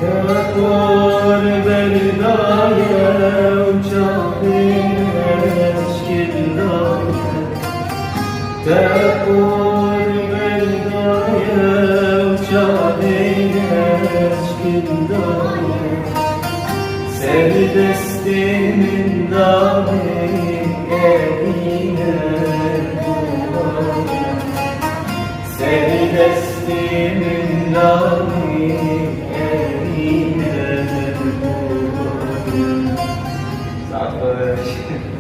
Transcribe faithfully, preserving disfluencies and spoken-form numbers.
Te qor berdaye û çavê eşkin daye. Te qor berdaye û çavê eşkin daye. Ser destê min daye, evîne duaye. Ser destê min daye, evîne duaye. Saet baş.